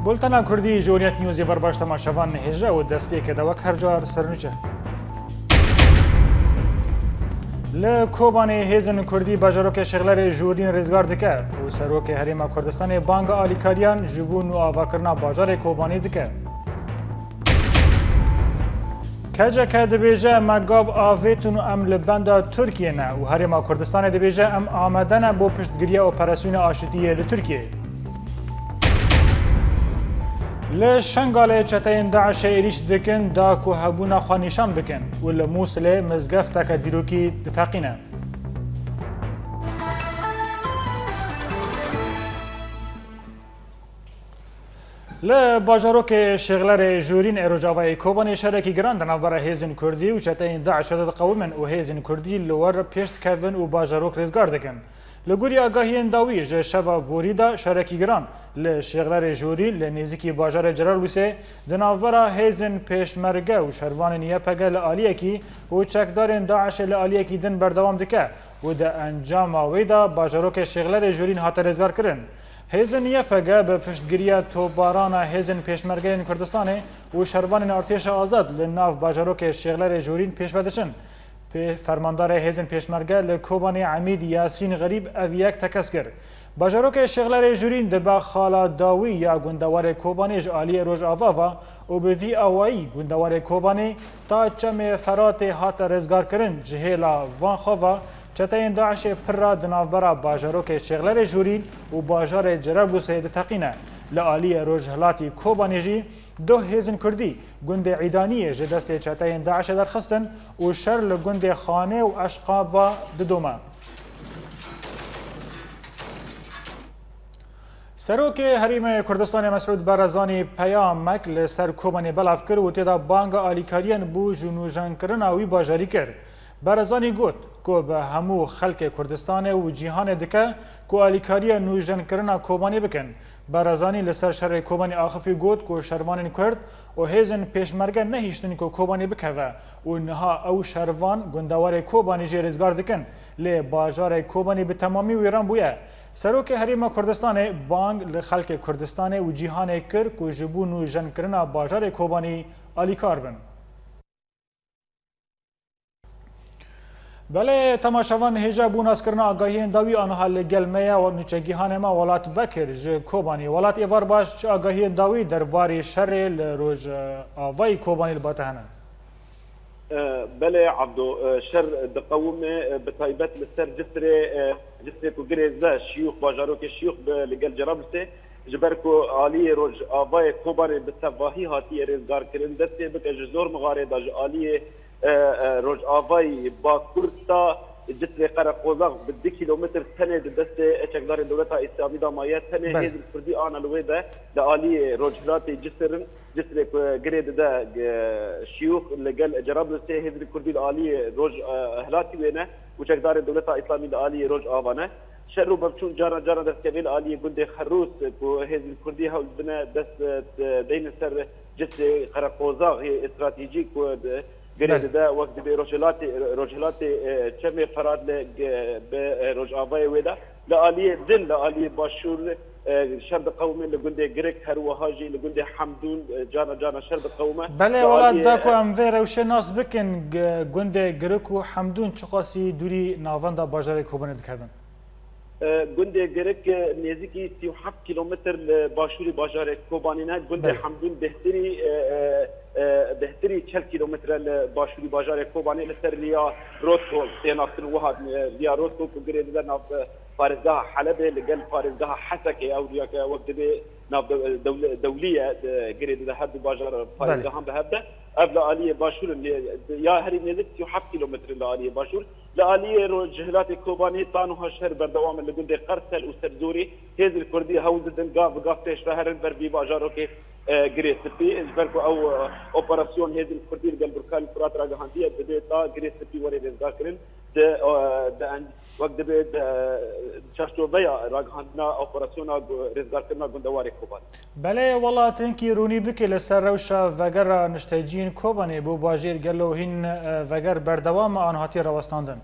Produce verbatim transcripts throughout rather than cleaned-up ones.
Bultena Kurdî ji Orient Newsê ver baş temaşevan hêja û destpêkê de wek her car sernûçe. Li Kobanê hêzên Kurdî bajarokê Şêxlerê Jorîn rêzgar dike û Serokê Herêma Kurdistanê banga alîkariyan ji bo nû avakirina bajarê Kobanê dike. K C K dibêje, me gav avêtin û em li benda Tirkiyê ne û Herêma Kurdistanê dibêje, em amade ne bo piştgiriya operasyona aşitiyê li Tirkiyeyê. Li Şengalê çeteyên DAIŞê êrîş dikin, da ku hebûna xwe nîşan bikin û li Mûsilê mizgefteke dîrokî diteqîne. Li bajarokê Şêxlerê Jorîn ê Rojavayê Kobanê şerekî giran di navbera hêzên Kurdî û çeteyên DAIŞê de diqewimin û hêzên Kurdî li wer pêş dikevin û bajarok rêzgar dikin. Li gorî agahiyên dawî, ji şeva borî de şerekî giran li Şêxlerê Jorîn li nêzîkî bajarê Cerablusê di navbera hêzên Pêşmerge û şervanên Y P G li aliyekî û çekdarên DAIŞê li aliyekî din berdewam dike û di encama wê de bajarokê Şêxlerê Jorîn hate rêzgarkirin. Hêzên Y P G bi piştgiriya topbarana hêzên Pêşmergeyên Kurdistanê û şervanên Artêşa Azad li nav bajarokê Şêxlerê Jorîn pêşve diçin. Pê-, fermandarê hêzên Pêşmerge li Kobanê Emîd Yasîn Xerîb ev yek tekez kir. Bajarokê Şêxlerê Jorîn dibe xala dawî ya gundewarê Kobanê ji aliyê Rojava ve û bi vî awayî gundewarê Kobanê ta Çemê Feratê hate rêzgarkirin. Ji hêla van xwe ve çeteyên DAIŞê pirra di navbera bajarokê Şêxlerê Jorîn û bajarê Cerablusê diteqîne. Li aliyê rojhilatî Kobanê jî duh hêzên Kurdî gundê Îdaniyê ji destê çeteyên DAIŞê derxistin û şer li gundê Xanê û Eşqab ve didome. Serokê Herêmê Kurdistanê Mesûd Barzanî peyamek li ser Kobanê belav kir û tê de banga alîkariyên bo ji nûjenkirina wî bajarî kir. Barzanî got ku bi hemû xelkê Kurdistanê û cîhanê dike ku alîkariya nûjenkirina Kobanê bikin. Barzanî li ser şerê Kobanê axifî got ku şervanên Kurd û hêzên Pêşmerge nehiştin ku Kobanê bikeve û niha ew şervan gundewarê Kobanê jê rêzgar dikin, lê bajarê Kobanê bi temamî wêran bûye. Serokê Herêma Kurdistanê bang li xelkê Kurdistanê û cîhanê kir ku ji bo nûjenkirina bajarê Kobanê alîkar bin. Belê, temaşevan, hêja bo naskirina agahiyên dawî aniha li gel me ye û nûçegîhanê me Welat Bekir ji Kobanê. Welat, êvar baş, çi agahiyên dawî derbarê şerê li Rojavayê Kobanê li ba te hene? E, belê Abdo, e, şer diqewime, e, bi taybet li ser Cisrê, e, Cisrê ku girê zê Şiyûx, bajarokê Şiyûx bi li gel Cerablusê, ji ber ku aliyê Rojavayê Kobanê bi tevahî hatiye rêzgarkirin, destê bike ji Zormixarê de ji aliyê, e, e, Rojavayê Bakur ta Cisrê Qereqozax bi du kîlometr tenê di destê çekdarên Dewleta Îslamî de maye. Tenê Belê. hêzên Kurdî ana li wê de li aliyê rojhilatê Cisr in. Cisrê ku girê dide, e, Şiyûx li gel Cerablusê, hêzên Kurdî li aliyê roj, e, hilatî wê ne û çekdarên Dewleta Îslamî li aliyê Rojava ne. Şer û berçûn caran caran destkevê li aliyê gundê Xerûs ku hêzên Kurdî hewl didine dest, e, deynin ser Cisrê Qereqozaxê stratejîk ku di girê Belê. dide wek dibê rojhilatê, rojhilatê, e, Çemê Ferat li, e, bi, e, rojavayê wê de. Li aliyê din, li aliyê başûr, e, şer diqewime, li gundê Girik, her wiha jî li gundê Hemdûn, e, cana cana şer diqewime. Belê, Li welat aliyê, da ku e, em vê rewşê nas bikin, g-, gundê Girik û Hemdûn çiqasî dûrî navenda bajarê Kobanê dikevin? E, gundê Girik, e, nêzîkî sî û heft kîlometr li başûrî bajarê Kobanê ne. Gundê Belê. Hemdûn bêhtirî, e, e, e, bêhtirî çel kîlometre li başûrî bajarê Kobanê li ser riya Rothol tê nastin wiha, e, riya Rothol ku girê dide nav, e, parêzgeha Helebê li gel parêzgeha Hesekê, ew riyeke wek dibê nav dew-, dewl-, dewlî ye, e, girê dide her du bajar Belê. parêzgehan bi hev de. Ev li aliyê başûr in, lê ya herî nêzik sî û heft kîlometr in li aliyê başûr. Li aliyê rojhilatê Kobanê ta niha şer berdewam e li gundê Qersel û Serzorê. Hêzên Kurdî hewl didin gav bi gav pêş ve herin ber vî bajarokê e, Girê Spî, ji ber ku ew, e, operasyon hêzên Kurdî li gel Burkan Firat ragihandiye, dibê ta Girê Spî were rêzgarkirin, di, e, di en-, wek dibê di, e, çarçoveya ragihandina operasyona gu-, rêzgarkirina gundewarê Kobanê. Belê, wela tu hinkî rûnî bike li ser rewşa vegera nişteciyên Kobanê bo bajêr, gelo hîn, e, veger berdewam e an hatiye rawestandin?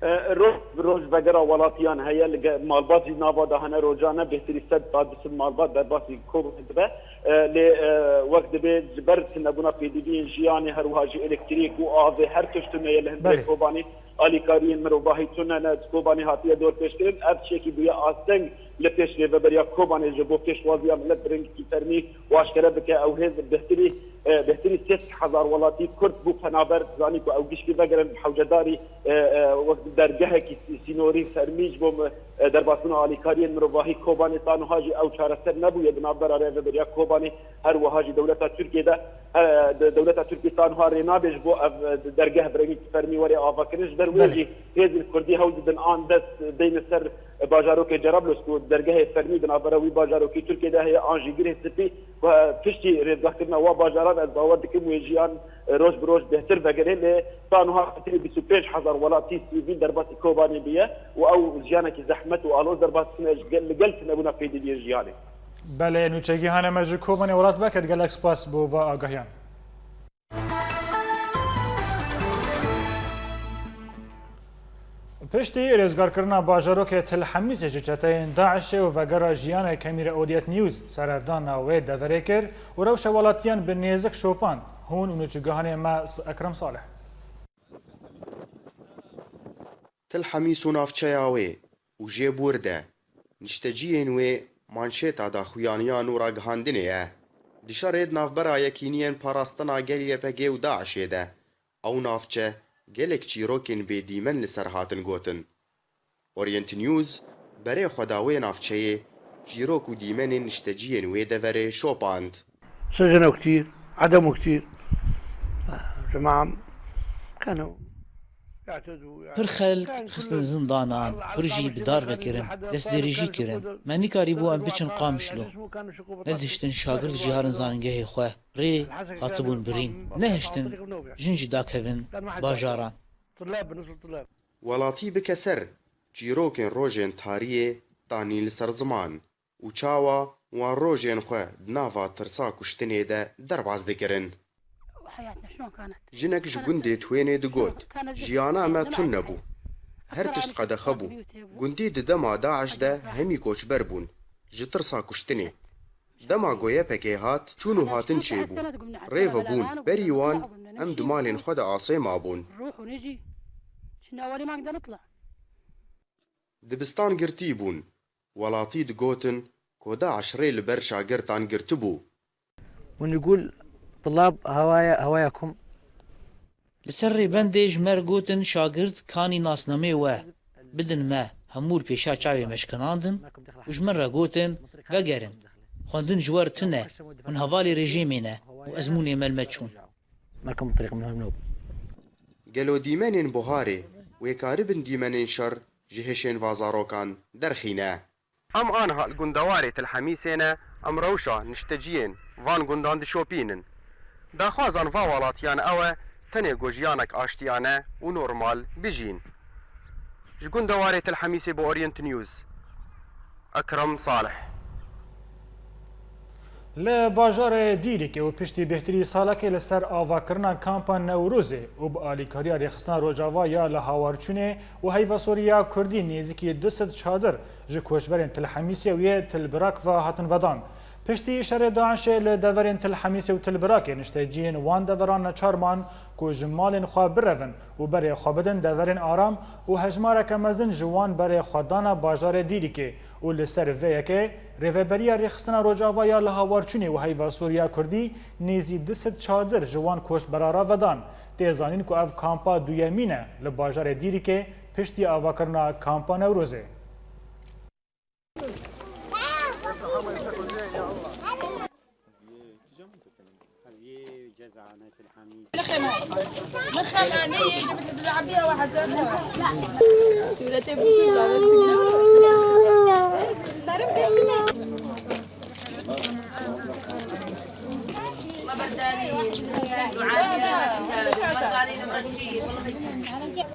E, roj bi roj vegera welatiyan heye, li ge-, malbat jî nava de hene, rojane bêhtirî sed ta du sed malbat derbasî Kobanê dibe. E, lê, e, wek dibê ji ber tunebûna pêdiviyên jiyanê, her wiha jî elektrîk û avê, her tişt tune ye li hundirê Belê. Kobanê. Alîkariyên mirovahî tune ne, di Kobanê hatiye dorpêçkirin. Ev tiştekî bûye asteng li pêş Rêveberiya Kobanê ji bo pêşwaziya milet bi rengekî fermî û aşkere bike. Ew hêz bêhtirî, e, bêhtirî sê sed hezar welatî Kurd bû penaber, zanî ku ew gişkî vegerin bi hewcedarî, e, e, wek dergehekî sî-, sînorî fermî ji bo mi-, e, derbasbûna alîkariyên mirovahî Kobanê. Ta niha jî ew çareser nebûye di navbera Rêveberiya Kobanê. Her wiha jî dewleta Tirkiyê de, e, de-, dewleta Tirkiyê ta niha rê nabe ji bo ev, e, dergeh bi rengekî fermî were avakirin. Ji ber wê Belê. Jî hêzên Kurdî hewl didin an dest deyne ser bajarokê Cerablus ku dergehê fermî di navbera wî bajarokî Tirkiyê de heye, an jî Girê Spî ku, e, piştî rêzgahkirina wa bajaran ez bawer dikim wê jiyan, e, roj bi roj bêhtir vegere, lê ta niha bêhtirî bîst û pênc hezar welatî sivîl derbasî Kobanê bûye û ew jiyanekî zehmet û aloz derbas dikine ji gel, li gel tunebûna pêdiviyên jiyanê. Belê, nûçegî hane me ji Kobanê welat vekir, gelek spas bo va agahiyan. Piştî rêzgarkirina bajarokê Til Hemîsê ji çeteyên DAIŞê û vegera jiyanê Kemîre Odiyet News seredana wê deverê kir û rewşa welatiyan bi nêzik şopand. Hûn û nûçegihanê me Ekrem Salih. Til Hemîs û navçeya wê û jê bûr de nişteciyên wê manşêta daxuyaniyan û ragihandinê ye. Di şerê di navbera yekîniyên parastina gel Y P G û DAIŞê de ew navçe gelek çîrokên bêdîmen li ser hatin gotin. Orient News berê xwe da wê navçeyê çîrok û dîmenên nişteciyên wê deverê şopand. سجنوا كتير، عدموا كتير. جماعة كانوا يعتدوا، يعني، Pir xelk xistin zindanan, pir jî bi dar vekirin, destdirêjî kirin. Me nikarîbû em biçin Qamişlo. Nedihiştin şagird jî harin zanîngehê xwe, rê hatibûn birîn. Nehiştin jin jî dakevin bajaran. Welatî bike ser çîrokên rojên tariyê tanî li ser ziman û çawa wan rojên xwe di nava tirsa kuştinê de derbas dikirin. Jinek ji gundê Twênê digot, jiyana me tune bû. Her tişt qedexe bû. Gundî di dema DAIŞ de hemî koçber bûn, ji tirsa kuştinê. Dema ku Y P G hat, çûn û hatin çêbû. Rê ve bûn. Berî wan em di malên xwe de asê mabûn. Dibistan girtî bûn. Welatî digotin ku DAIŞ rê li ber şagirtan girtibû. ونقول طلاب هوايا، هواياكم. Li ser rêbendê ji me re gotin, şagird kanî nasnameyê we bidin me, hemû li pêşiya çavê me şikinandin û ji min re gotin, vegerin. Xwendin ji we re tune, hûn hevalê rejîmê ne û ezmûnê me li me çûn. ماكم طريق من هنوب. Gelo dîmenên buharê wê karibin dîmenên şer ji hişên vazarokan derxîne? Em aniha li gundewarê Til Hemîsê ne, em rewşa nişteciyên van gundan dişopînin. Daxwazan va welatiyan ew e, tenê ku jiyanek aştiyane û normal bijîn. Ji gundewarê Til Hemîsê bo Orient News, Ekrem Salih. Li bajarê Dîlîkê û piştî bêhtirî salekê li ser avakirina kampa Newrozê û bi alîkariya Rêxistina Rojava ya li Hawarçûnê û Heyva Soriya Kurdî nêzîkî du sed çadir ji koçberên Til Hemîsê û yê Til Birak ve hatin vedan. Piştî şerê DAIŞê li deverên Til Hemîsê û Til Birakê nişteciyên wan deveran neçar man ku ji malên xwe birevin û berê xwe bidin deverên aram û hejmareke mezin ji wan berê xwe dana bajarê Dîlîkê û li ser vê yekê Rêveberiya Rêxistina Rojava ya li Hawarçûnê û Heyva Soriya Kurdî nêzî du sed çadir ji wan koçbera re vedan. Tê zanîn ku ev kampa duyemîn e li bajarê Dîlîkê piştî avakirina kampa Newrozê.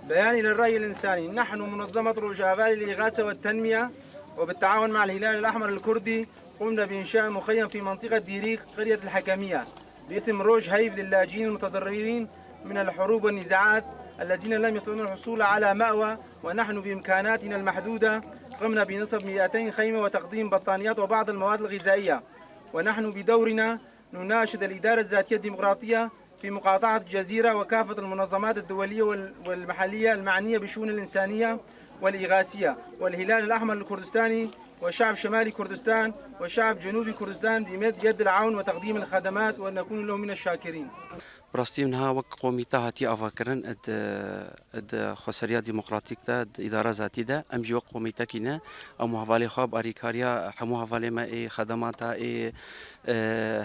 بيان إلى الرأي الإنساني. نحن منظمة روجافا للإغاثة والتنمية وبالتعاون مع الهلال الأحمر الكردي قمنا بإنشاء مخيم في منطقة ديريك قرية الحكمية باسم روج هيب للاجئين المتضررين من الحروب والنزاعات الذين لم يستطيعوا الحصول على مأوى، ونحن بإمكاناتنا المحدودة قمنا بنصب مائتين خيمة وتقديم بطانيات وبعض المواد الغذائية. ونحن بدورنا نناشد الإدارة الذاتية الديمقراطية في مقاطعة الجزيرة وكافة المنظمات الدولية وال-، والمحلية المعنية بالشؤون الإنسانية والإغاثية والهلال الأحمر الكردستاني وشعب شمالي كردستان وشعب جنوبي كردستان بمد يد العون وتقديم الخدمات ونكون لهم من الشاكرين. Bi rastî niha wek komîte hatiye avakirin, id, id xweseriya demokratîk de, id îdara zatî de, em jî wek komîtekî ne, em û hevalê xwe bi alîkariya hemû hevalê me ê xedemata, ê, e,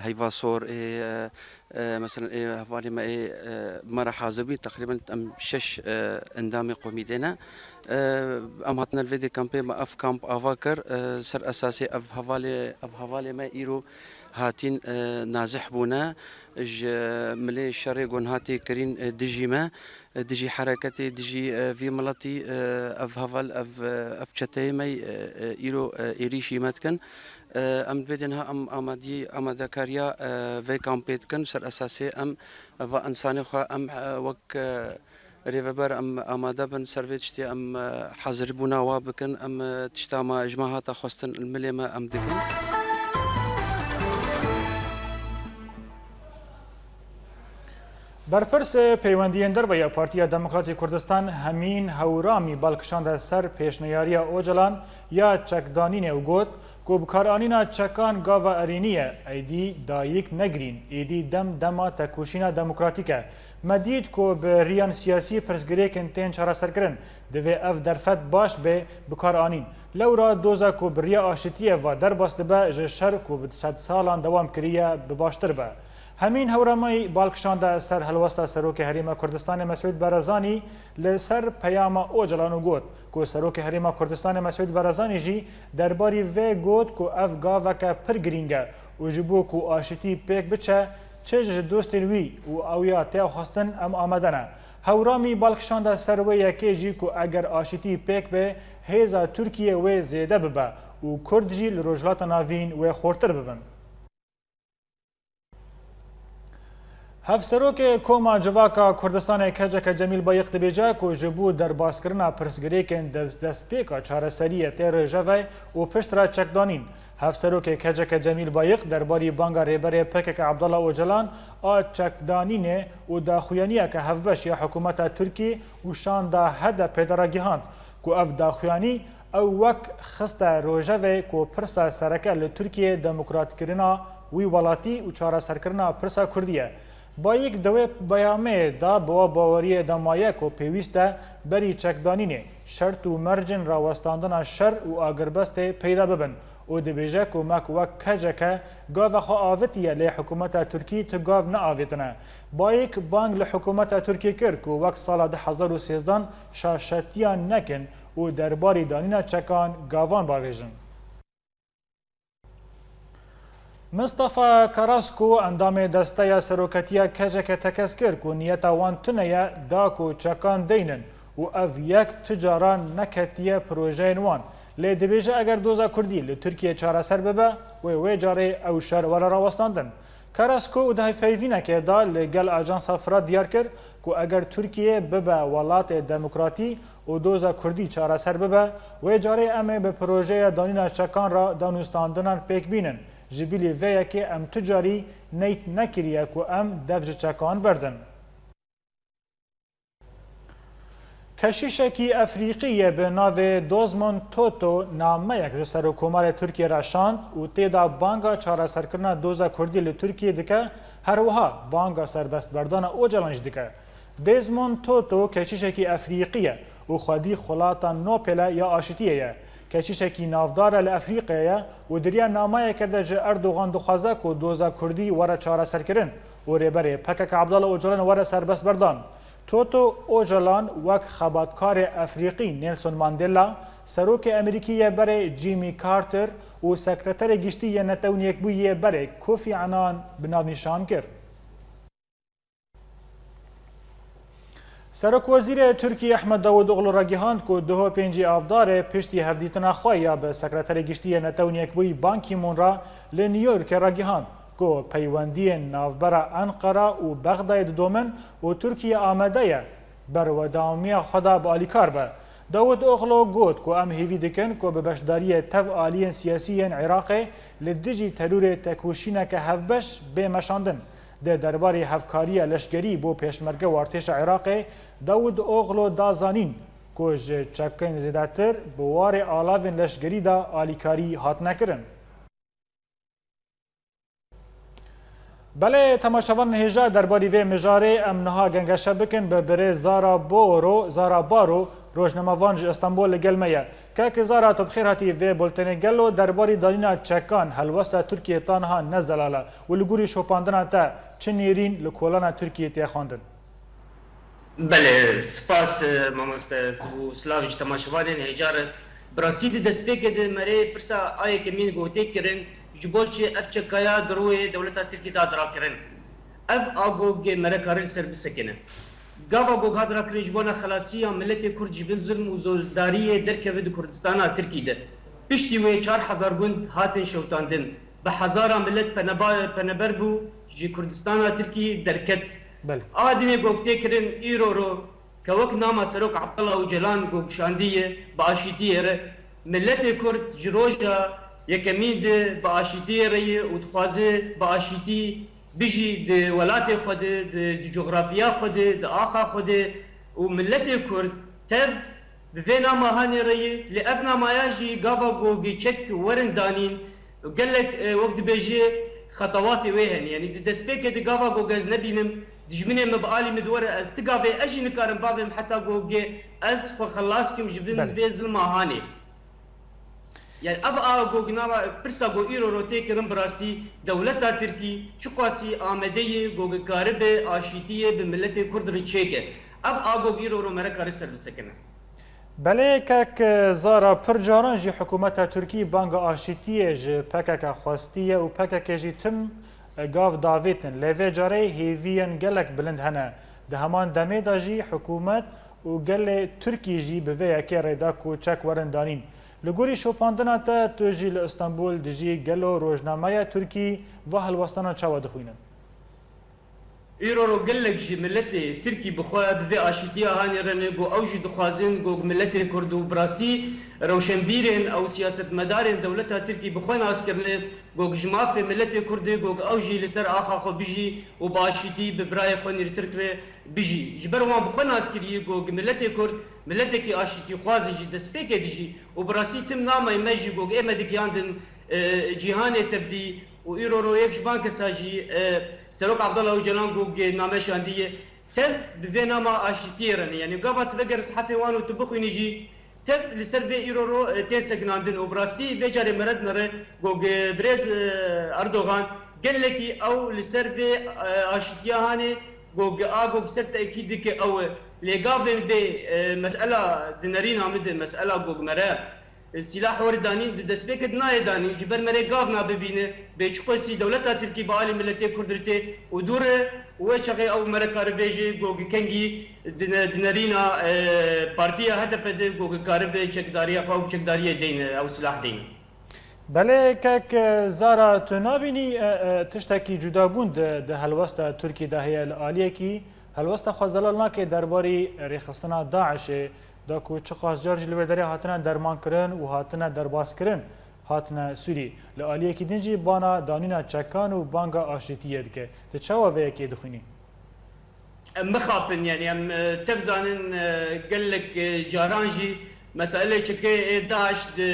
heyva sor, ê, e, e, mesela ê hevalê me ê, e, me re hazir bî, teqrîben em şeş, e, endamê komîtê ne. E, em hatine li vê dê kampê me ev kamp ava kir, e, ser esasê ev hevalê, ev hevalê me îro hatîn, e, nazih bûne. Ji milê şerê gon hatê kirîn, e, dijî me, e, dijî hereketê, dijî, e, vî miletî, e, ev heval, ev, e, ev çeteyê me, e, e, îro, e, êrîşî me dikin. E, em divê dê niha em amadî-, amadekariya, e, vê kampê dikin. Ser esasê em va însanê xwe em, e, wek, e, rêveber em amade bin ser vê tiştê, em, e, hazirîbûna wa bikin, em, e, tişta me ji me hate xwestin li milê me em dikin. Berpirsê peywendiyên derve ya Partiya Demokratî Kurdistan Hemîn Hewramî bal kişande ser pêşniyariya Ocalan ya çekdanînê û got ku bikaranîna çekan gava erênî ye, êdî dayik negirîn, êdî dem dema tekoşîna demokratîk e. Me dît ku bi riyan siyasî pirsgirêkên tên çareserkirin, divê ev derfet baş bê bikaranîn. Lewra doza ku bi riya aşitiyê ve derbas dibe, ji şer ku bi sedsalan dewam kiriye, bi baştir be. Hemîn Hewramî bal kişande ser helwesta Serokê Herêma Kurdistanê Mesûd Barzanî li ser peyama Ocalan û got ku Serokê Herêma Kurdistanê Mesûd Barzanî jî derbarî vê got ku ev gaveke pir girîng e û ji bo ku aşitî pêk biçe, çi ji dostên wî û ew ya tê xwestin em amade ne. Hewramî bal kişande ser wê yekê jî ku eger aşitî pêk be, hêza Tirkiyê wê zêde bibe û Kurd jî li Rojhilata Navîn wê xurtir bibin. Hevserokê Koma Civaka Kurdistanê K C K Cemîl Bayik dibêje ku ji bo derbaskirina pirsgirêkên dest-, destpêka çareseriyê tê rojevê û piştre çekdanîn. Hevserokê K C K Cemîl Bayik derbarî banga rêberê P K K Abdullah Ocalan a çekdanînê û daxuyaniyeke hevbeş ya hikûmeta Tirkî û şanda H D P'ê de ragihand ku ev daxuyanî ew wek xiste rojevê ku pirsa sereke li Tirkiyê demokratkirina wî welatî û çareserkirina pirsa Kurdî ye. Bayik di wê peyamê de bi wa baweriyê de maye ku pêwîst e berî çekdanînê şert û mercên rawestandina şer û agirbestê peyda bibin û dibêje ku me wek K C K gava xwe avitiye lê hikûmeta Tirkî tu gav neavêtine. Bayik bang li hikûmeta Tirkî kir ku wek sala du hezar û sêzdeh şaşetiyan nekin û derbarî danîna çekan gavan bavêjin. Mistefa Karasko, endamê Desteya Seroketiya K C K tekez kir ku niyeta wan tune ye da ku çekan deynin û ev yek tu caran neketiye projeyên wan. Lê dibêje eger doza Kurdî li Tirkiyê çareser bibe, wê wê carê ew şer were rawestandin. Karasko û di hevpeyvînekê de li gel Ajansa Firat diyar kir ku eger Tirkiye bibe welatê demokratî û doza Kurdî çareser bibe, wê carê em ê bi projeya danîna çekan re danûstandinan pêk bînin. Ji bilî vê yekê em tu carî neyt nekiriye ku em dev ji çekan berdin. Keşîşekî Efrîqî yê bi navê Dozmond Toto nameyek ji Serokkomarê Tirkiyê re şand û tê de banga çareserkirina doza Kurdî li Tirkiyê dike, her wiha banga serbestberdana Ocalan jî dike. Desmond Toto keşîşekî Efrîqî ye û xwedî xwelata Nobelê ya Aşitiyê ye. Keşîşekî navdar e li Efrîqyayê ye û di riya nameyeke de ji Erdogan dixwaze ku doza Kurdî were çareserkirin û rêberê P K K Abdullah Ocalan were serbestberdan. Toto Ocalan wek xebatkarê Efrîqî Nelson Mandela, serokê Amerîkî yê berê Jimmy Carter û sekreterê giştî yê Netewên Yekbûyî yê berê Kofi Annan bi navnîşan kir. Serokwezîrê Tirkiyê Ehmed Davutoglu ragihand ku duh û pêncî Avdarê piştî hevdîtina xwe ya bi Sekreterê Giştî yê Netewên Yekbûyî Ban Ki-moon re li New Yorkê ragihand ku peywendiyên navbera Enqera û Bexdayê didomin û Tirkiye amade ye berwedamiya xwe de bi alîkar be. Davutoglu got ku em hêvî dikin ku bi beşdariyê tev aliyên siyasî yên Iraqê li dijî terorê tekoşîneke hevbeş bê meşandin. Di derbarê hevkariya leşkerî bo pêşmerge û artêşa Iraqê, Davutoglu da zanîn ku ji çekên zêdetir bi warê alavên leşkerî de alîkarî hatine kirin. Belê, temaşevanên hêja, derbarî vê mijarê em niha gengeşe bikin bi birêz Zara Boro, Zara Baro, rojnamevan ji Îstanbul li gel me ye. Kek Zara, tu bi xêr hatî vê bultenê. Gelo derbarî danîna çekan helwesta Tirkiyê ta niha ne zelal e û li gorî şopandina te çi nêrîn li kolana Tirkiyê tê xwendin? Belê, spas, e, mamoste û silav ji temaşevanên hêja re. Bi rastî di destpêkê de me rê pirsa a yekemîn gotê kirin, ji bo çi ev çekaya di rûyê dewleta Tirkî de hat rakirin. Ev agogê me re kare li ser bisekine. Gava gog hat rakirin ji bona xelasiya miletê Kurd ji bin zilm û zordariyê derkeve di Kurdistana Tirkî de. Piştî wê çar hezar gund hatin şewitandin. Bi hezara milet peneba-, peneber bû ji Kurdistana Tirkî derket. Belê. A dinê gog tê kirin îro ro ke wek nama Serok Abdullah Ocalan gog şandiye bi aşîtiyê re, miletê Kurd ji roja yekemîn de bi aşîtiyê re ye û dixwaze bi aşîtî bijî di welatê xwe de, di, di coxrafiya xwe de, di axa xwe de û miletê Kurd tev bi vê nama hanê re ye, lê ev namaya jî gava gogê çek werin danîn, gelek, e, wek dibêjê xetawatê wê hene. Yanî di destpêkê de gava gog ez nebînim, dijminê min bi alî min diwere, ez ti gavê ez jî nikarim bavêm heta gogê ez xwe xelas kim ji bin Belê. vê zilma hanê. Yani ev a gog nava pirsa go îro ro tê kirin bi rastî dewleta Tirkî çiqasî amade ye go karibe aşîtiyê bi miletê Kurd re çêke. Ev a gog îro ro mere kare ser bisekine. Belê kek Zara, pir caran jî hikûmeta Tirkî banga aşîtiyê ji P K K xwestiye û P K K jî tim gav davêtin. Lê vê carê hêviyên gelek bilind hene. Di heman demê de jî hikûmet û gelê Tirkî jî bi vê yekê rê da ku çek werin danîn. Li gorî şopandina te, tu jî li Îstanbul dijî, gelo rojnameya Tirkî va helwestana çawa dixwînin? Îro ro gelek ji miletê Tirkî bi xwe bi vê aşîtiya hanê re ne, ku ew jî dixwazin ku miletê Kurd û bi rastî rewşenbîrên ew siyasetmedarên dewleta Tirkî bi xwe nas kirine, ku ji mafê miletê Kurd e, ku ew jî li ser axa xwe bijî û bi aşîtî bi birayê xwe nêrîtir re bijî. Ji ber wan bi xwe nas kiriye ku miletê Kurd miletekî aşîtîxwaz e, ji destpêkê dijî û bi rastî tim nameyê me jî ku ê me digihiyandin, e, cîhanê tevdî û îro ro yek ji van kesa jî, e, Serok Abdullah Ocalan ku name şandiye tev bi vê nama aşîtiyê re ne. Yanî gava tu veger sehefê wan û tu bixwînî jî, tev li ser vê îro ro, e, tên sekinandin û bi rastî vê carê mere dinere ku birêz, e, Erdogan gelekî ew li ser vê, e, aşîtiya hanê ku a ku ser tekîd dike ew e. Lê gavên bê, e, mesela di nerîna min de mesela ku mere, e, sîlah were danîn di destpêkê de nayê danîn, ji ber mere gav nabibîne, bê çiqasî dewleta Tirkî bi alî miletê Kurd re tê û dûr e û wê çaxê ew mere karibêje ku kengî di ne-, di nerîna, e, partiya H D P de ku karibe çekdariya xwe û çekdariyê deyne, ew silah deyne. Belê kek Zara, tu nabînî, e, e, tiştekî cudabûn di, di helwesta Tirkî de heye? Li aliyekî helwesta xwe zelal nake derbarî rêxistina DAIŞê, da ku çiqas car jî li wê derê hatine dermankirin û hatine derbaskirin, hatine Sûrî. Li aliyekî din jî bana danîna çekan û banga aşîtiyê dike. Tu çawa vê yekê dixwînî? Em mixapin, yanî em, e, tev zanin, e, gelek, e, caran jî meselê çekê ê DAIŞ di,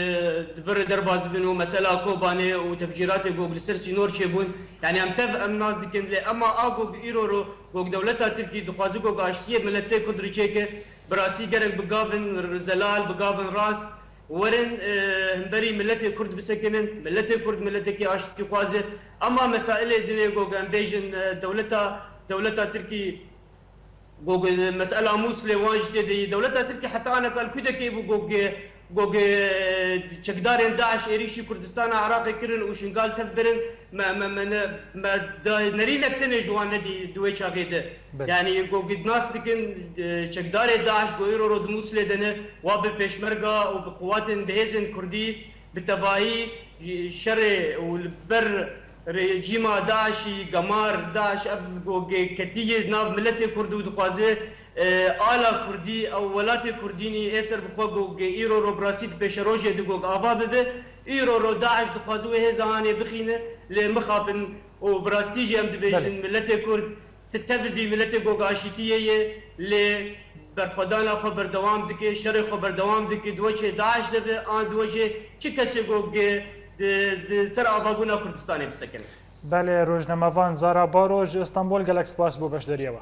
di vir derbas dibin û mesela Kobanê û tefcîratê gog li ser sînor çêbûn. Yanî em tev em nas dikin, lê ema a gog îro ro gog dewleta Tirkî dixwaze gog aştiyê miletê Kurd re çêke, bi rastî gerek bi gavin zelal, bi gavin rast, werin, e, hemberî miletê Kurd bisekinin. Miletê Kurd miletekî aştîxwaz e. Ema mesailê dinê gog em bêjin, e, dewleta, dewleta Tirkî gog, e, mesela Mûsilê wan jî tê de yî. Dewleta Tirkî heta aneka li ku dekê bû gog, e, Gog, e, çekdarên DAIŞ êrîşî Kurdistana Iraqê kirin û Şingal tev birin, me, me, me, ne, me da-, nerînek tenê ji wan nedî di wê çaxê de. Belê. Yanî gog nas dikin, e, çekdarê DAIŞ go îro ro di Mûsilê de ne, wa bi pêşmerga û bi quwatên bihêzên Kurdî bi tevahî ji şerê û li ber rejîma DAIŞî, gemar, DAIŞ ev go ge-, ketî yê nav miletê Kurd û dixwaze, e, ala Kurdî, ew welatê Kurdînî ê ser bi xwe go ge-, îro ro bi rastî di pêşerojê de go ge-, ava bibe. Îro ro DAIŞ dixwaze wê hêza anê bixîne, lê mixapin û bi rastî jî em dibêjin Belê. miletê Kurd Ti tev dî miletê gog aşîtiyê ye, lê berxwedana xwe berdewam dike, şerê xwe berdewam dike, di wecê DAIŞ de be, an di wecê çi kesê gog di, di ser avabûna Kurdistanê bisekine. Belê, rojnamevan Zara Baro ji Îstanbul, gelek spas bo beşdariya we.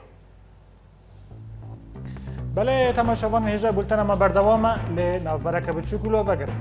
Belê, temaşevanên hêja, bultena me berdewam e, lê navbereke biçûk wilo vegerin.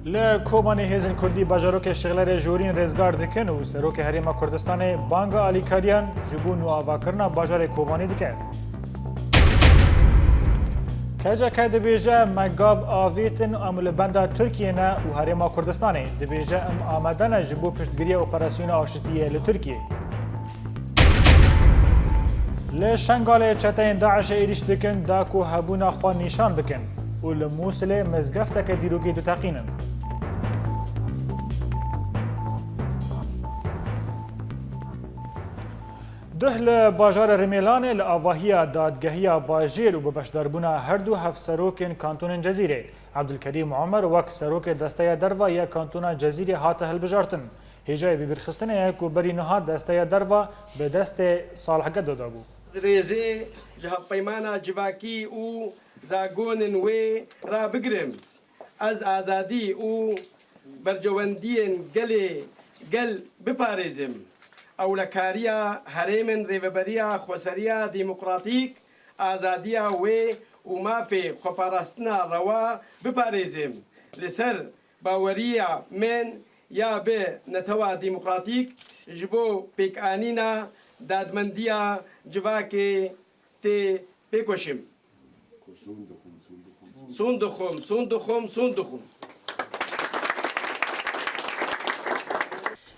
Li Kobanê hêzên Kurdî bajarokê Şixlerê jorîn rêzgar dikin û Serokê Herêma Kurdistanê banga alîkariyan ji bo nûavakirina bajarê Kobanê dike. K C K dibêje, me gav avêtin, em li benda Tirkiyê ne û Herêma Kurdistanê dibêje, em amade ne ji bo piştgiriya operasyona aşitiyê li Tirkiyê. Li Şengalê çeteyên DAIŞê êrîş dikin da ku hebûna xwe nîşan bikin û li Mûsilê mizgefteke dîrokî diteqînin. Duh li bajarê Rimêlanê li avahiya dadgehiya bajêr û bi beşdarbûna her du hevserokên kantonên Cezîrê, Ebdulkerîm Omer wek serokê desteya derva ya kantona Cezîrê hate hilbijartin. Hêjayê bibîrxistinê ye ku berî niha desteya derva bi destê Salih Gedo de bû. Ez rêzê ji hevpeymana civakî û zagonên wê rabigirim. Ez azadî û bercewendiyên gelê gel biparêzim. Ewlekariya herêmên Rêveberiya Xweseriya Demokratîk, azadiya wê û mafê xweparastina rewa biparêzim. Li ser baweriya min ya bi netewa demokratîk ji bo pêkanîna dadmendiya civakê tê pêkoşim. Sûn dixwim, sûn dixwim, sûn dixwim.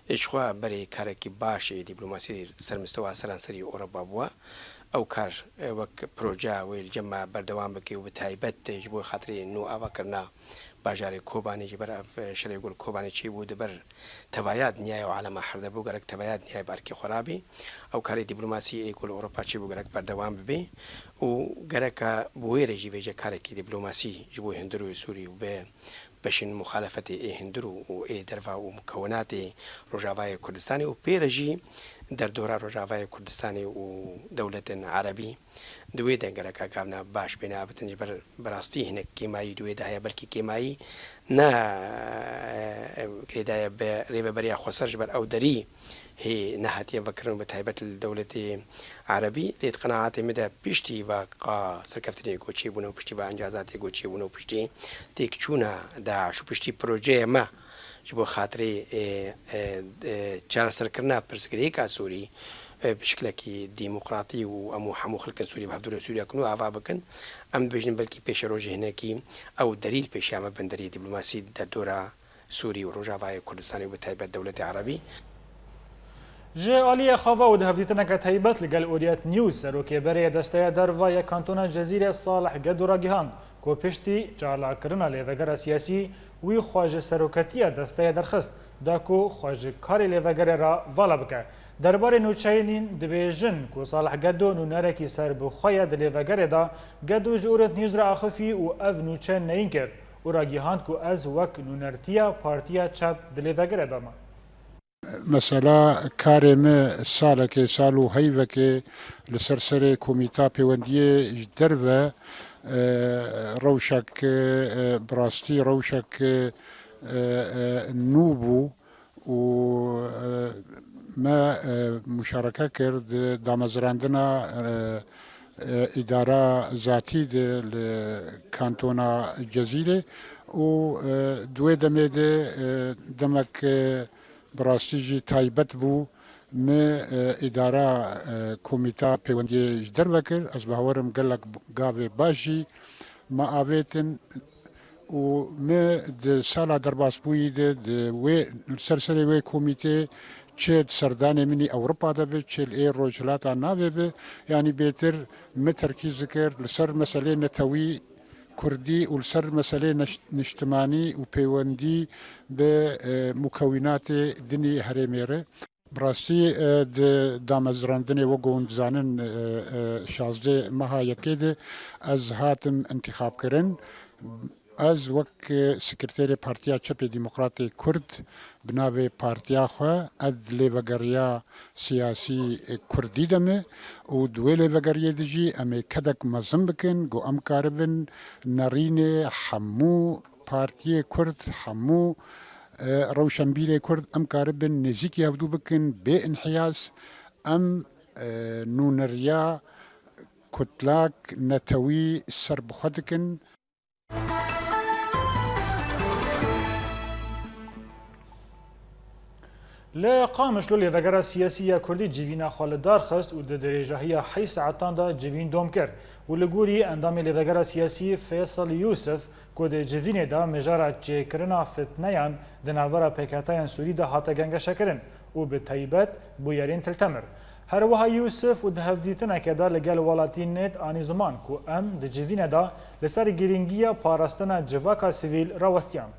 Ji xwe berê karekî baş ê dîplomasî ser mistewa seranserî Ewropa bûye. Ew kar, e, wek proje wê li cem me berdewam bike û bi taybet ji bo xatirê nû avakirina bajarê Kobanê, ji ber ev, e, şerê ku li Kobanê çêbû di ber tevaya dinyayê û alema her de bû, gerek tevaya dinyayê bi erkê xwe rabî. Ew karê dîplomasî ê ku li Ewropa çêbû gerek berdewam bibe û gereka bi wê re jî vêje karekî dîplomasî ji bo hundirê Sûrî û bi beşên muxalefetê ê hundir û, û ê derva û mukewinatê Rojavayê Kurdistanê û pê re jî Derdora Rojavayê Kurdistanê û dewletên Erebî di wê de gereka gavna baş bêne avitin, ji ber bi rastî hinek kêmayî di wê de heye, belkî kêmayî ne, e, girêdaye bi rêveberiya xweser ji ber ew derî hê nehatiye vekirin, bi taybet li dewletê Erebî. Lê di qenaatê min de piştî vaka serkeftinê ku çêbûne û piştî va encazatê ku çêbûne û piştî têkçûna DAIŞ û piştî projeyê me ji bo xatirê, e, e, e, çareserkirina pirsgirêka Sûrî, e, bi şiklekî demokratî û em û hemû xelkên Sûrî bi hevdûrê Sûriya ku nû ava bikin, em dibêjin belkî pêşerojê hinekî ew derî li pêşiya me bin, deriyê dîplomasî derdora Sûrî û Rojavayê Kurdistanê û bi taybet dewletê Erebî. Ji aliyê xwe ve û di hevdîtineke taybet li gel Orient News, serokê berê desteya derva ya kantona Cezîrê Salih Gedo ragihand ku piştî çalakirina lêvegera siyasî wî xwe ji seroketiya desteya derxist, da ku xwe ji karê lêvegerê re vala bike. Derbarê nûçeyên dibêjin ku Salih Gedo nûnerekî serbixwe ye di lêvegerê de, Gedo ji Orient News re axifî û ev nûçe neyîn kir û ragihand ku ez wek nûnertiya Partiya Çep di lêvegerê de me. Mesela karê me salekê, sal û heyvekê li ser serê Komîta Pêwendiyê ji derve, e, rewşek, e, bi rastî rewşek, e, e, nû bû û, e, me, e, muşareke kir di damezrandina, e, e, îdara zatî de li kantona Cezîrê û, e, di wê demê de, e, demek, e, bi rastî jî taybet bû. Me, e, îdara, e, Komîta Pêwendiyê ji derve kir. Ez bawerim gelek gavê baş jî me avêtin û me di sala derbasbûyî de di wê, li ser serê wê komîtê çi di serdanê min î Ewropa de bi, çi li ê Rojhilata Navê bi, yanî bêtir me terkîz dikir li ser meselê netewî kurdî û li ser meselê neş-, niştimanî û pêwendî bi, e, mukewînatê din î herêmê re. Bi rastî, e, di damezrandinê, wek hûn dizanin, e, e, şazdeh meha yekê de ez hatim intîxabkirin. Ez wek, e, sekreterê Partiya Çepê Demokratê Kurd bi navê partiya xwe, ez lêvegeriya siyasî, e, kurdî de me û di wê lêvegeriyê de jî em ê kedek mezin bikin, ku em karibin nerînê hemû partiyê kurd, hemû, e, rewşenbîrê kurd, em karibin nêzîkî hevdû bikin, bê inhiyaz. Em, e, nûneriya kutlak netewî ser bi xwe dikin. Li Qamişlo lêvegera siyasî ya Kurdî civîna xwe li dar xist û di dirêjahiya heyş saetan de civîn dom kir û li gorî endamê lêvegera siyasî Feysel Yûsif ku di civînê de mijara çêkirina fitneyan di navbera pêkhateyên Sûrî de hate gengeşekirin û bi taybet bûyerên Til Temir. Her wiha Yûsif û di hevdîtineke de li gel Welatî Net anî ziman ku em di civîne de li ser girîngiya parastina civaka sivîl rawestiyan.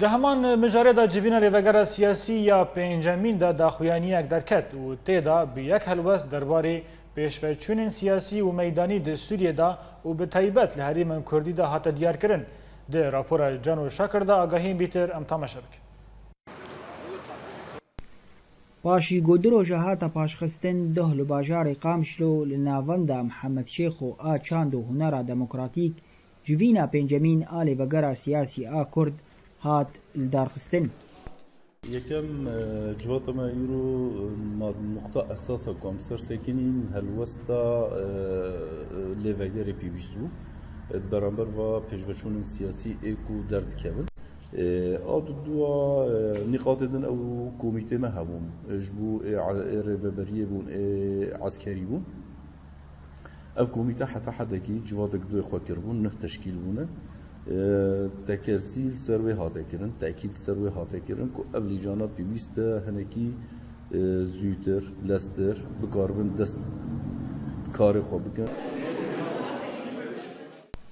Di heman mijarê de civîna lêvegera siyasî ya pêncemîn de daxuyaniyek derket û tê de bi yek helwest derbarê pêşveçûnên siyasî û meydanî di Sûriyê de û bi taybet li herêmên Kurdî de hate diyarkirin. Di rapora Cano Şakir de agahiyên bîtir em temaşe bikin. Paşî ku du roja hate paşxistin, doh li bajarê Qamişlo li navenda Mihemed Şêxo a çand û hunera demokratîk, civîna pêncemîn a lêvegera siyasî a Kurd hat lidarxistin. Yekem, e, civata me îro, e, ma-, nuqta esas e ku em ser sekinîn helwesta, e, lêvegerê pêwîst bû. E, di beramber va pêşveçûnên siyasî ê ku derdikevin. E, a dudua, e, nîqatê din ew komîtê me hebûn. E, ji bo ê, ê rêveberiyê bûn, ê eskerî bûn. Ev komîte heta hedekî civatek duyê xwe kiribûn, neh teşkîl bûne. E, tekesî li ser wê hate kirin, tekîd li ser wê hate kirin ku ev lîjana pêwîst e hinekî, e, zûtir, leztir bikaribin dest karê xwe bikin.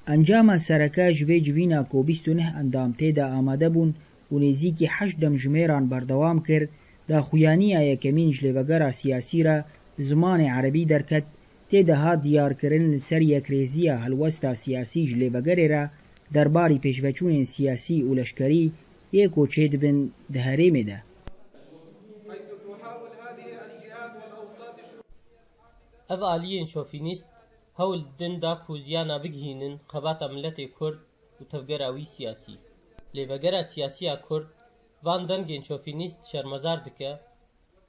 Encama sereke ji vê civîna ku bîst û neh endam tê de amade bûn û nêzîkî heşt demjimêran berdewam kir, daxuyaniya yekemîn ji lêvegera siyasî re bi zimanê erebî derket, tê de hat diyarkirin li ser yekrêziya helwesta siyasî ji lêvegerê re derbarî pêşveçûnên siyasî û leşkerî yê ku çêdibin di herêmê de. Ev aliyên şofînîst hewl didin da ku jiyana bigihînin xebata miletê Kurd û tevgera wî siyasî. Lê vegera siyasî ya Kurd van dengên şofînîst şermezar dike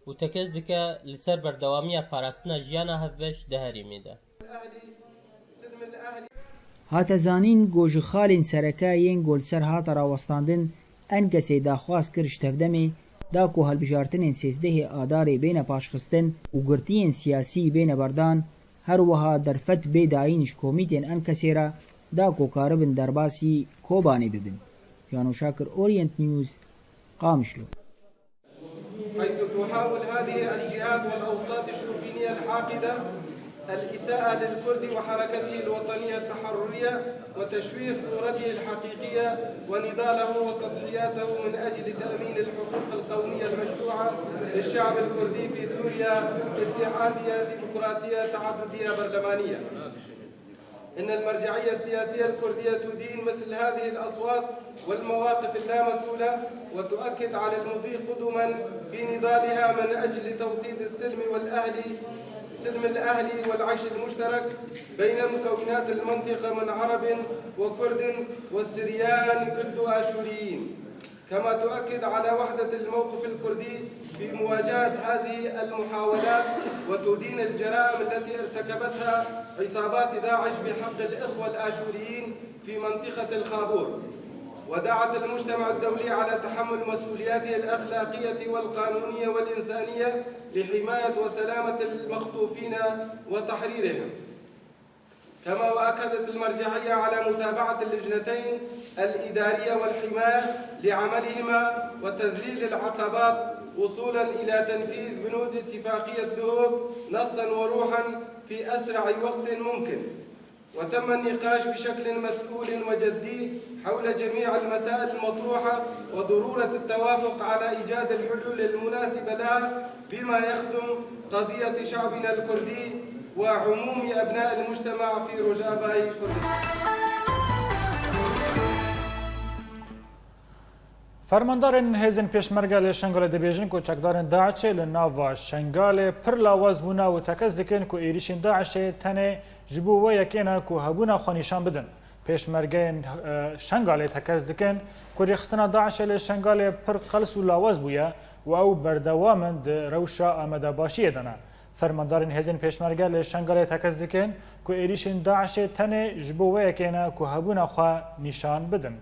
û tekez dike li ser berdewamiya parastina jiyana hevbeş di herêmê de. Hate zanîn ku ji xalên sereke yên ku li ser hate rawestandin, ENKS'ê daxwaz kir ji tevdemê da ku hilbijartinên sêzdehê Adarê bêne paşxistin û girtiyên siyasî bêne berdan, her wiha derfet bê dayîn ji komîtên ENKS'ê re da ku karibin derbasî Kobanê bibin. Jano Şakir, Orient News, Qamişlo. حيث تحاول هذه الجهات والأوساط الشوفينية الحاقدة الإساءة للكرد وحركته الوطنية التحررية وتشويه صورته الحقيقية ونضاله وتضحياته من أجل تأمين الحقوق القومية المشروعة للشعب الكردي في سوريا اتحادية ديمقراطية تعددية برلمانية. إن المرجعية السياسية الكردية تدين مثل هذه الأصوات والمواقف اللامسؤولة، وتؤكد على المضي قدما في نضالها من أجل توطيد السلم والأهلي، السلم الأهلي والعيش المشترك بين مكونات المنطقة من عرب وكرد وسريان كلدو آشوريين. كما تؤكد على وحدة الموقف الكردي في مواجهة هذه المحاولات وتدين الجرائم التي ارتكبتها عصابات داعش بحق الإخوة الآشوريين في منطقة الخابور، ودعت المجتمع الدولي على تحمل مسؤولياته الأخلاقية والقانونية والإنسانية لحماية وسلامة المخطوفين وتحريرهم. كما وأكدت المرجعية على متابعة اللجنتين الإدارية والحماية لعملهما وتذليل العقبات وصولا إلى تنفيذ بنود اتفاقية دهوك نصا وروحا في أسرع وقت ممكن. وتم النقاش بشكل مسؤول وجدي حول جميع المسائل المطروحة وضرورة التوافق على إيجاد الحلول المناسبة لها بما يخدم قضية شعبنا الكردي وعموم أبناء المجتمع في روجافاي كردستان. Fermandarên hêzên pêşmerge li Şengalê dibêjin ku çekdarên DAIŞ'ê li nava Şengalê pir lawaz bûne û tekez dikin ku êrîşên DAIŞ'ê tenê ji bo wê yekê ne ku hebûna xwe nîşan bidin. Pêşmergeyên Şengalê tekez dikin ku rêxistina DAIŞ'ê li Şengalê pir qels û lawaz bûye û ew berdewam in di rewşa amadebaşiyê de ne. Fermandarên hêzên pêşmerge li Şengalê tekez dikin ku êrîşên DAIŞ'ê tenê ji bo wê yekê ne ku hebûna xwe nîşan bidin.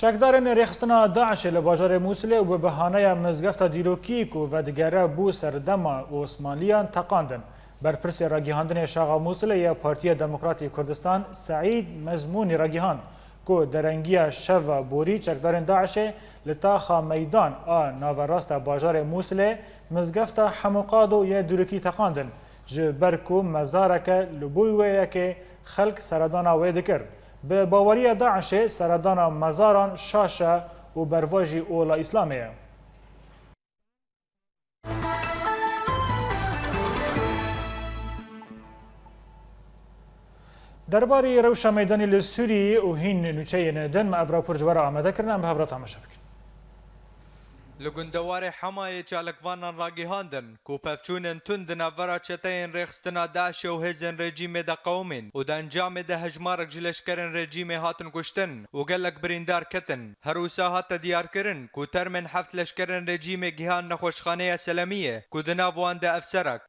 Çekdarên rêxistina DAIŞ'ê li bajarê Mûsilê û bi bahaneya mizgefta dîrokî ku vedigere bo serdema Osmaniyan teqandin. Berpirsê ragihandinê Şaxa Mûsilê ya Partiya Demokratî Kurdistan Seîd Mezmûnî ragihand ku derengiya şeva borî çekdarên DAIŞ'ê li taxa Meydan a naverasta bajarê Mûsilê mizgefta Hemûqado yê dîrokî teqandin, ji ber ku mezareke li bo wê yekê xelk seredana wê dikir. Bi baweriya DAIŞ'ê seredana mezaran şaş e û berva jî ola Îslamê ye. Derbarî rewşa meydanî li Sûriyê û hîn nûçeyên din me ev rapor ji we re amade kirine, em bi hev re temaşe bikin. Li gundewarê Hemayê çalakvanan ragihandin ku pevçûnên tund di navbera çeteyên rêxistina DAIŞ'ê û hêzên rejîmê de qewimîn û di encamê de hejmarek ji leşkerên rejîmê hatin kuştin û gelek birîndar ketin. Her wisa hate diyarkirin ku termên heft leşkerên rejîmê gihan nexweşxaneya Selemiyê ku di nav wan de efserek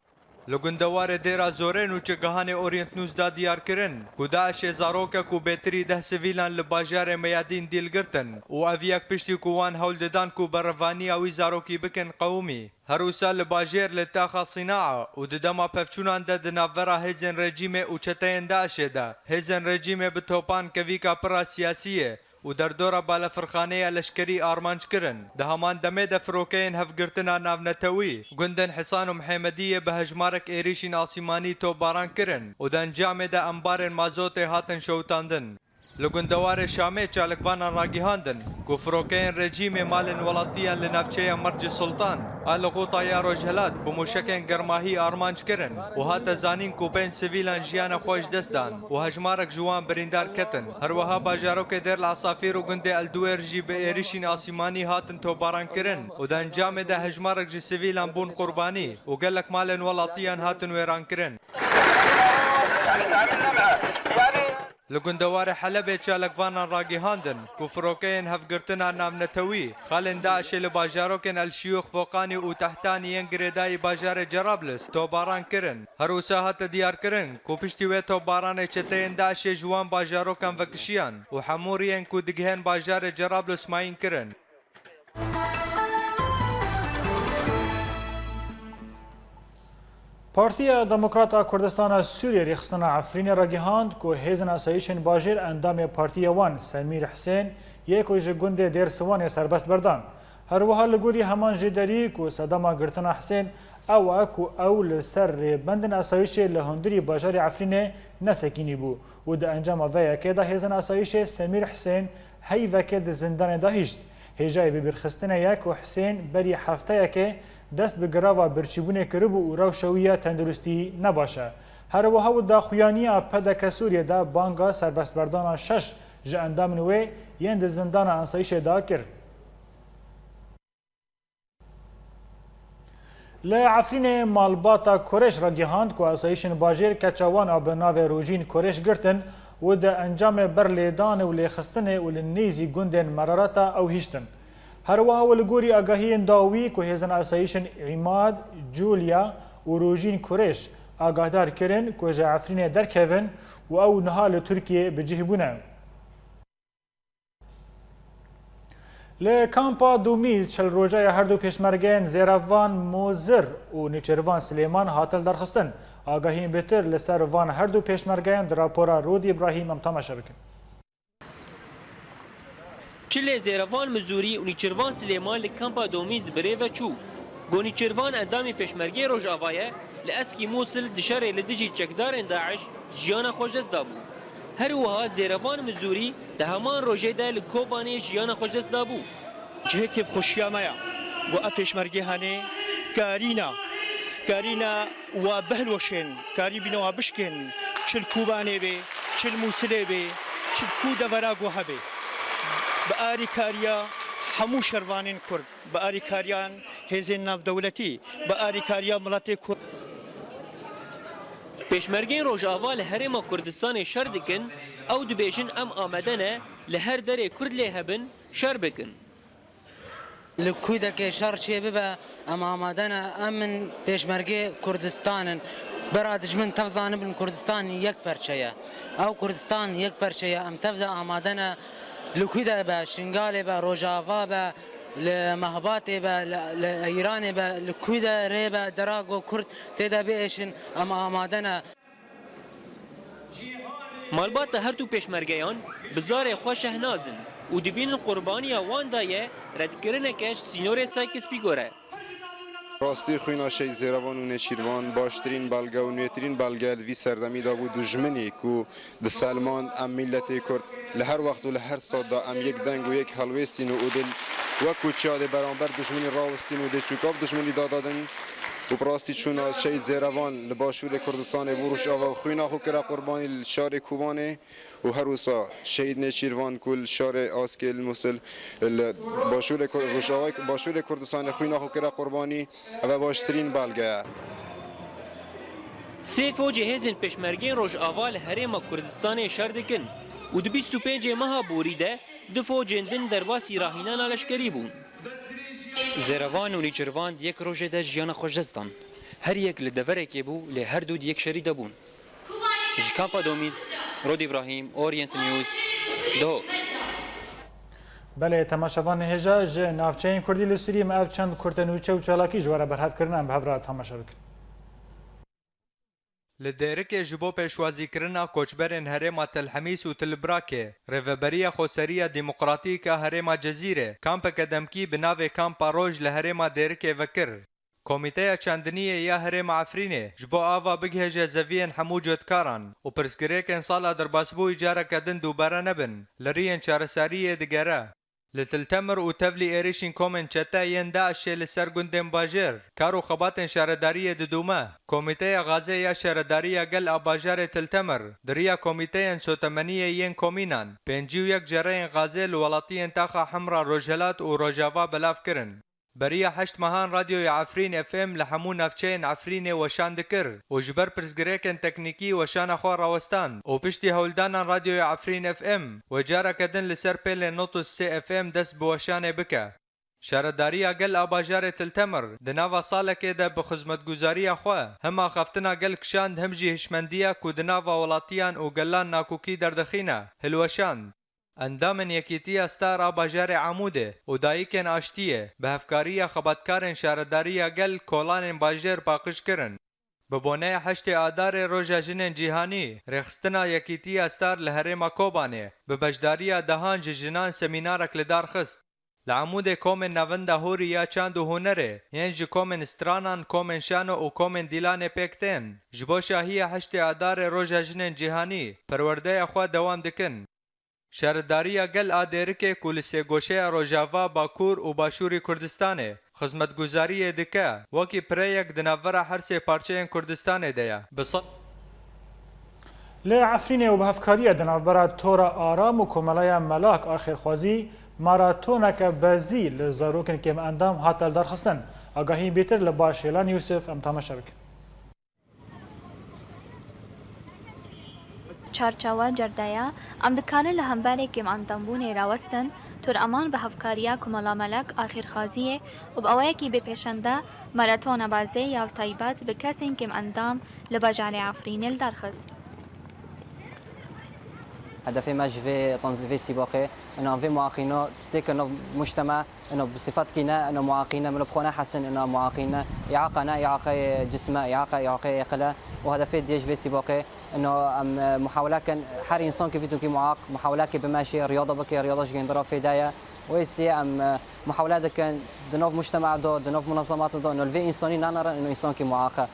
Li gundewarê Dêra Zorê nûçegihanê Orient News da diyar kirin ku DAIŞ'ê zarokek û bêtirî deh sivîlan li bajarê Meyadîn dîl girtin û ev yek piştî ku wan hewl didan ku berevaniya wî zarokî bikin qewimî. Her wisa li bajêr li taxa Sînaa û di dema pevçûnan de di navbera hêzên rejîmê û çeteyên DAIŞ'ê de, hêzên rejîmê bi topan kevîka pir a siyasiyê, û derdora balafirxaneya leşkerî armanc kirin. Di heman demê de firokeyên hevgirtina navnetewî gundên Hisan û Mihêmediyê bi hejmarek êrîşên asîmanî topbaran kirin û di encamê de embarên mazotê hatin şewitandin. Li gundewarê Şamê çalakvanan ragihandin ku firokeyên rejîmê malên welatiyan li navçeya Mercê Sultan a li Xûta ya Rojhilat bi mûşekên germahî armanc kirin û hate zanîn ku pênc sivîlan jiyana xwe ji dest dan û hejmarek ji wan birîndar ketin. Her wiha bajarokê Dêr el Esafîr û gundê El Duwêr jî bi êrişîn asîmanî hatin tobaran kirin û di encamê de hejmarek ji sivîlan bûn qurbanî û gelek malên welatiyan hatin wêrankirin. Li gundewarê Helebê çalakvanan ragihandin ku firokeyên hevgirtina navnetewî xalên DAIŞê li bajarokên El Şiyûx, Foqanî û Tehtanî yên girêdayî bajarê Cerablus tobaran kirin. Her wisa hate diyarkirin ku piştî wê topbaranê çeteyên DAIŞê ji wan bajarokan vekişiyan û hemû riyên ku digihên bajarê Cerablus mayîn kirin. Partiya Demokrat a Kurdistana Sûriyê rêxistina Efrînê ragihand ku hêzên asayîşên bajêr endamê partiya wan Semîr Hisên yê ku ji gundê Dêr Siwanê serbest berdan. Her wiha li gorî heman jêderî ku sedema girtina Hisên ew e ku ew li ser rêbendên asayîşê li hundirî bajarê Efrînê nesekinî bû û di encama vê yekê de hêzên asayîşê Semîr Hisên heyvekê di zindanê de hişt. Hêjayê bibîrxistinê ye ku Hisên berî hefteyekê dest bi girava birçîbûnê kiribû û rewşa wî ya tenduristî ne baş e. Her wiha û daxuyaniya P D K Sûriyê de banga serbestberdana şeş ji endamên wê yên di zindana asayîşê de kir. Li Efrînê malbata Kurêş ragihand ku asayîşên bajêr keça wan a bi navê Rojîn Kurêş girtin û di encamê berlêdanê û lêxistinê û li nêzî gundên Merarata ew hiştin. Her wiha û li gorî agahiyên dawî ku hêzên asayîşên Îmad, Culya û Rojîn Kurêş agahdar kirin ku ji Efrînê derkevin û ew niha li Tirkiyê bi cih bûne. Li kampa Domîz çil roja ya her du pêşmergeyên Zêrevan Mozir û Nîçirvan Silêman hate lidarxistin. Agahiyên bêtir li ser van her du pêşmergeyan di rapora Rûd Îbrahîm em temaşe bikin. Çilê Zêrevan Mizûrî û Nîçirvan Silêman li kampa Domîz bi rê ve çû. Gonî Çirvan endamê Pêşmergeyê Rojava ye, li Eskî Mûsil di şerê li dijî çekdarên DAIŞ jiyana xwe ji dest dabû. Her wiha Zêrevan Mizûrî di heman rojê de li Kobanê jiyana xwe ji dest dabû. Cihekê bi xweşiya me ya. Ku ev pêşmergê hene karîna, karîna wa bihilweşên, karî bîne wa bişkên, çil Kobanê bê, çil Mûsilê bê, çil ku devera ku hebe. Bi arîkariya hemû şervanên Kurd. Bi arîkariyan hêzên navdewletî, bi arîkariya miletê Kurd. Pêşmergeyên Rojava li Herêma Kurdistanê şer dikin, ew dibêjin em amade ne li her derê Kurd lê hebin, şer bikin. Li kûdekê şer çê bibe, em amade ne, em in pêşmergê Kurdistan in. Bira dijmin tev zanibin Kurdistan yek perçe ye. Ew Kurdistan yek perçe ye, em tev de amade ne. Li kû de be, Şingalê be, Rojava be, li Mehbatê be, li, li Îranê be, li kû de rê be, dera ku Kurd tê de biêşin, em amade ne. Malbata her du pêşmergeyan bi zarê xwe şehnaz in û dibînin qurbaniya wan de ye redkirineke ji sînorê Sykes-Picot re. Rastî xwîna Şehîd Zêrevan û Nêçîrvan baştirîn belge û nûêtirîn belge li vî serdemî de bû. Dijminî ku diselmand, em miletê Kurd li her wext û li her sed de em yek deng û yek helwêstîn û dil wekû çiyadê beramber dijminî rawistîn û dê çûka bi dijminî dadadin û bi rastî çûna Şehîd Zêrevan li başûrê Kurdistanê bû Rojava û xwîna xwe kire qurbanî li şarê Kobanê û her wisa Şehîd Nêçîrvan ku li şarê Askê li Mûsil li başûrê Kur-, Rojava, başûrê Kurdistanê xwîna xwe kire qurbanî. Ev e baştirîn belge ye. Sê focê hêzên pêşmergeyên Rojava li Herêma Kurdistanê şer dikin û di bîst û pêncê meha borî de du focên din derbasî rahînana leşkerî bûn. Zêrevan û Nîçirvan di yek rojê de jiyana xwe ji dest dan. Her yek li deverekê bû, lê her du di yek şerî de bûn. Ji kampa Domîz, Rod Îbrahîm, Orient News, Duhok. Belê, temaşevanê hêja, ji navçeyên Kurdî li Sûriyê me ev çend kurte nûçe û çalakî ji we re berhev kirine, em bi hev re temaşe bikin. Li Dêrikê ji bo pêşwazîkirina koçberên herêma Telhemîs û Tilbrakê, Rêveberiya Xweseriya Demokratîk a Herêma Cezîrê kampeke demkî bi navê Kampa Roj li herêma Dêrikê vekir. Komîteya Çandiniyê ya Herêma Efrînê ji bo ava bigihêje zeviyên hemû cotkaran û pirsgirêkên sala derbasbûyî careke din dubare nebin, li riyên çareseriyê digere. Li Til Temir û tevlî êrişên komên çete yên DAIŞê li ser gundên bajêr, kar û xebatên şaredariyê didome. Komîteya Xazê ya Şaredariya Gel a bajarê Til Temir, di riya komîteyên sotemeniyê yên komînan, pêncî û yek cereyên Xazê li welatiyên taxa Hemra Rojhelat û Rojava belav kirin. Beriya heşt mehan Radyoya Efrîn F M li hemû navçeyên Efrînê weşan dikir û ji ber pirsgirêkên teknîkî weşana xwe rawestan û piştî hewldanan Radyoya Efrîn F M wê careke din li ser pêlên nod û sê F M dest bi weşanê bike. Şaredariya Gel a bajarê Til Temir di nava salekê de bi xizmetguzariya xwe hem axaftina gel kişand hem jî hişmendiya ku di nava welatiyan û gelan nakokî derdixîne, hilweşand. Endamên Yekîtiya Star a bajarê Amûdê û Dayikên Aştiyê bi hevkariya xebatkarên Şaredariya Gel kolanên bajêr paqij kirin. Bi boneya heştê Adarê Roja Jinên Cîhanî, rêxistina Yekîtiya Star li herêma Kobanê bi beşdariya dehan ji jinan semînarek li dar xist. Li Amûdê komên Navenda Hûrî ya Çand û Hunerê yên ji komên Stranan, komên Şano û komên Dîlanê pêk tên, ji bo şahiya heştê Adarê Roja Jinên Cîhanî perwerdeya xwe dewam dikin. Şaredariya Gel a Dêrikê ku li sêgoşeya Rojava, Bakur û Başûrî Kurdistanê xizmetguzariyê dike, wekî pireyek di navbera her sê parçeyên Kurdistanê de ye. Bi sed Li Efrînê û bi hevkariya di navbera Tora Aram û Komeleya Melak a Xêrxwazî maratoneke bezî li zarokên kêmendam hate lidarxistin. Agahî bêtir li ba Şêlan Yûsif em temaşe bikin. Çarçawa cerdaya, em dikarin li hemberê kêmendambûnê rawestin, Tor Aman bi hevkariya Komela Melek a Xêrxwaziyê û bi awayekî bêpêşende maratona bazê ya taybet bi kesên kêmendam li bajarê Efrînê li dar xist. Hedefê me ji vê tanzî-, vê sîbaqê, ina vê muaqîna têke nav mujtema, ina bi sifetkî ne, ina muaqîne, min bi xwe nehesin, ina muaqîne, îaqa ne, îaqeyê cisme, îaqa, îaqeyê êqile. Û hedefê diyê ji vê sîbaqê, ina em, e, muhawele kin, her însankî vî tûkî muaq, muhawelekê bimeşê, riyada bike, riyada ji gêndira fêde ye. Wê sê em, e, muhawele dikin, di nav mujtema de, di nav munezemata de, ina li vê însanî nenerin, ina însankî muaq e.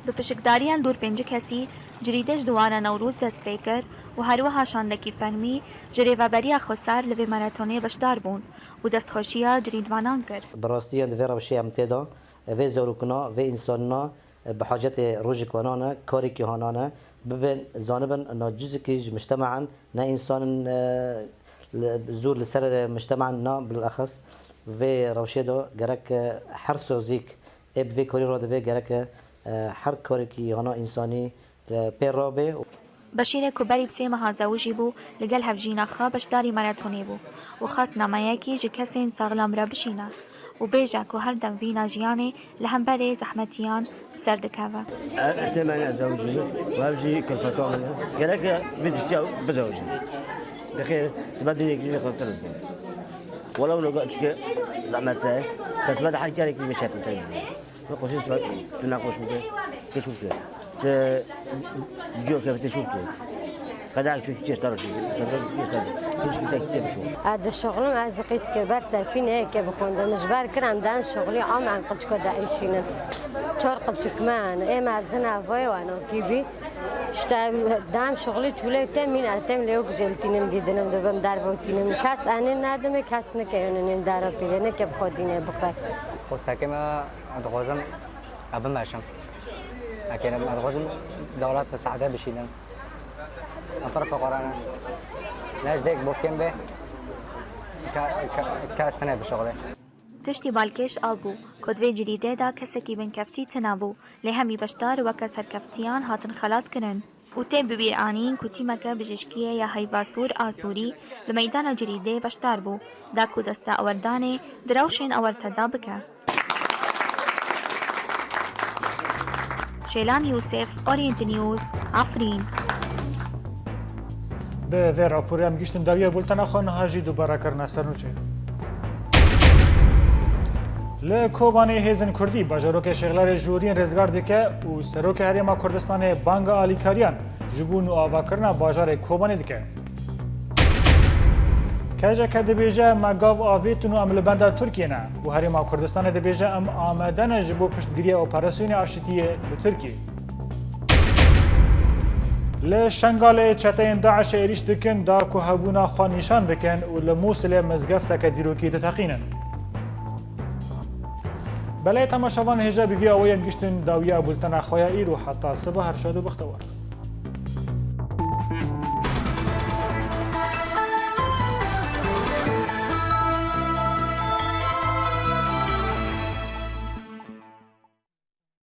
Bi pişikdariya li dûr pêncî kesî, cirîdê ji dîwara Newroz dest pê kir û her wiha şandekî fermî ji Rêveberiya Xweser li vê maratonê beşdar bûn û destxweşiya cirîdvanan kir. Bi rastî yan di vê rewşê em tê de, vê zarokina, vê însanina bi hacetê rojek we nane, karekî ha nane, bibin, zanibin, na cizikî ji mujtema in, ne însan in, e, li, zûr li ser mujtema in, na bilexis vê rewşê de gerek, e, her sazîk ê bi vê karî re dibe gereke, e, her karekî yana însanî, e, pê rabe. Beşîrê ku berî bi sê meha zewijî bû, li gel hevjîna xwe beşdarî maratonê bû û xwest nameyekî ji kesên saxlam re bişîne û bêje ku her dem vîna jiyanê li hemberê zehmetiyan bi ser dikeve. Ev sê mehîna zewicî ne, û ev jî kulfeta min e. Gereke vî tiştiya bizewicî. Bixêr, sibe dînekî vê xwe tir dike. Welew noga çike zehmet e, te sibe de her karekî vê çetin te. Ve qosî sibe tu nexweş bike, te çû bike. Te giyo ke te çû bike. Qeda çû kêş dar çû, sebra kêş dar. Hiç bir tek te bişo. Ez dişuxulim, ez qîz kir ber sefîneyeke bixwindim. Ji ber kiram den şuxulî am em qicika de işînin. Çar qicik me hene. Ê mezin ev vay wan o kî bî. İşte dem şuxulî çûlê te mîn, ez têm lê yok jêl tînim dîdinim dibim derve tînim. Kes enê nedime, kes nike yönünün dara pîlê, nike bi xwe dînê bixwe. Xwestekê me dixwazim ez bimeşim. Eke ez dixwazim dewlet bi sade bişînin. Em pir fiqare ne. Ne ji dêk bofkên bê, ke-, ke-, kes tine bişuxulê. Tiştî balkêş ew bû ku di vê cirîdê de kesekî binkeftî tune bû, lê hemî beşdar weke serkeftiyan hatin xelatkirin. Û tê bi bîr anîn ku tîmeke bijîşkiyê ya Heyva Sûr a Sûrî li meydana cirîdê beşdar bû, da ku desta ewerdanê di rewşên ewerte de bike. Şêlan Yûsif, Orient News, Efrîn. Bi vê raporê em gihîştin dawiya bultena xwe, niha jî dubare kirine ser nûçê. Li Kobanê Hêzên Kurdî bajarokê Şêxlerê Jûrîn rêzgar dike û Serokê Herêma Kurdistanê banga alîkariyan ji bo nûavakirina bajarê Kobanê dike. K C K dibêje, me gav avêtin û em li benda Tirkiyê ne û Herêma Kurdistanê dibêje, em amade ne ji bo piştgiriya operasyonê aşitiyê li Tirkiyê. Li Şengalê çeteyên DAIŞê êrîş dikin, da ku hebûna xwe nîşan bikin û li Mûsilê mizgefteke dîrokî diteqînin. Belê temaşevan, hêja bi vî awayê em giştin dawiya bultena xwe ya îro, heta siba her şad û bextewar.